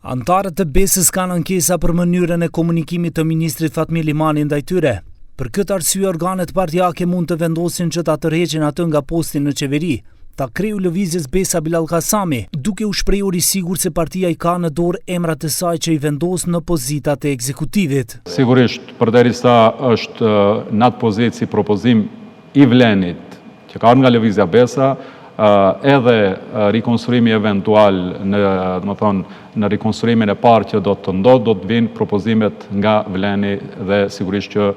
Anëtarët e Besës kanë ankesa për mënyrën e komunikimit të ministrit Fatmir Limani ndaj tyre. Për këtë arsye organet partiake mund të vendosin që ta tërheqin atë nga posti në qeveri, tha kreu i Lëvizjes Besa Bilall Kasami, duke u shprehur i sigurt se partia i ka në dorë emrat e saj që i vendos në pozitat e ekzekutivit. Sigurisht, përderisa është në atë pozitë si propozim i VLEN-it, që ka ardhur nga Lëvizja Besa, edhe rikonstruimi eventual në, domethënë, në rikonstruimin e parë që do të ndodhë, do të vijnë propozimet nga VLEN-i dhe sigurisht që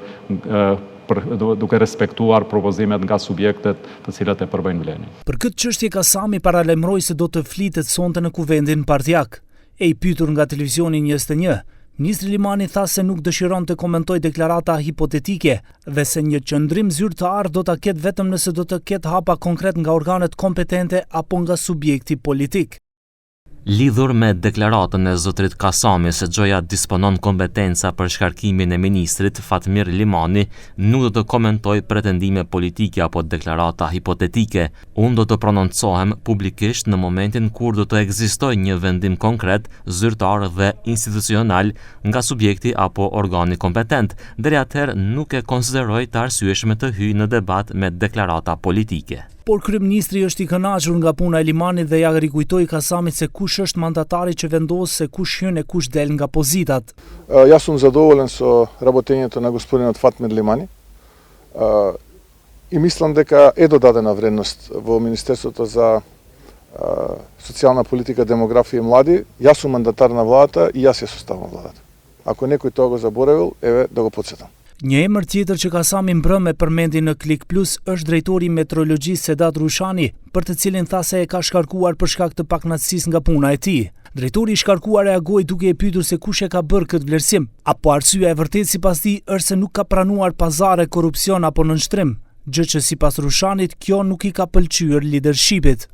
për, duke respektuar propozimet nga subjektet të cilat e përbëjnë VLEN-in. Për këtë çështje Kasami paralajmëroi se do të flitet sonte në Kuvendin Partiak. E i pyetur nga Televizioni 21, ministri Limani tha se nuk dëshiron të komentojë deklarata hipotetike dhe se një qëndrim zyrtar do ta ketë vetëm nëse do të ketë hapa konkret nga organet kompetente apo nga subjekti politik. Lidhur me deklaratën e zotërit Kasami se gjoja disponon kompetenca për shkarkimin e ministrit Fatmir Limani, nuk do të komentoj pretendime politike apo deklarata hipotetike. Unë do të prononcohem publikisht në momentin kur do të ekzistojë një vendim konkret, zyrtar dhe institucional nga subjekti apo organi kompetent. Deri atëherë nuk e konsideroj të arsyeshme të hyj në debat me deklarata politike. Por kryeministri është i kënaqur nga puna e Limanit dhe ia rikujtoi Kasamit se kush është mandatari që vendos se kush hyn e kush del nga pozitat. Јас сум задоволен со работењето на господинот Фатмир Лимани и мислам дека е додадена вредност во Министерството за социјална политика, демографија и млади. Јас сум мандатар на владата и јас ја составувам владата. Ако некој тоа го заборавил, еве да го подсетам. Një emër tjetër që Kasami mbrëmë e përmendi në Klik Plus është drejtori i meteorologjisë Sedat Rushani, për të cilin tha se e ka shkarkuar për shkak të pakënaqësisë nga puna e tij. Drejtori i shkarkuar reagoi duke e pyetur se kush e ka bërë këtë vlerësim, apo arsyeja e vërtetë sipas tij është se nuk ka pranuar pazare, korrupsion apo nënshtrim, gjë që sipas Rushanit kjo nuk i ka pëlqyer lidershipit.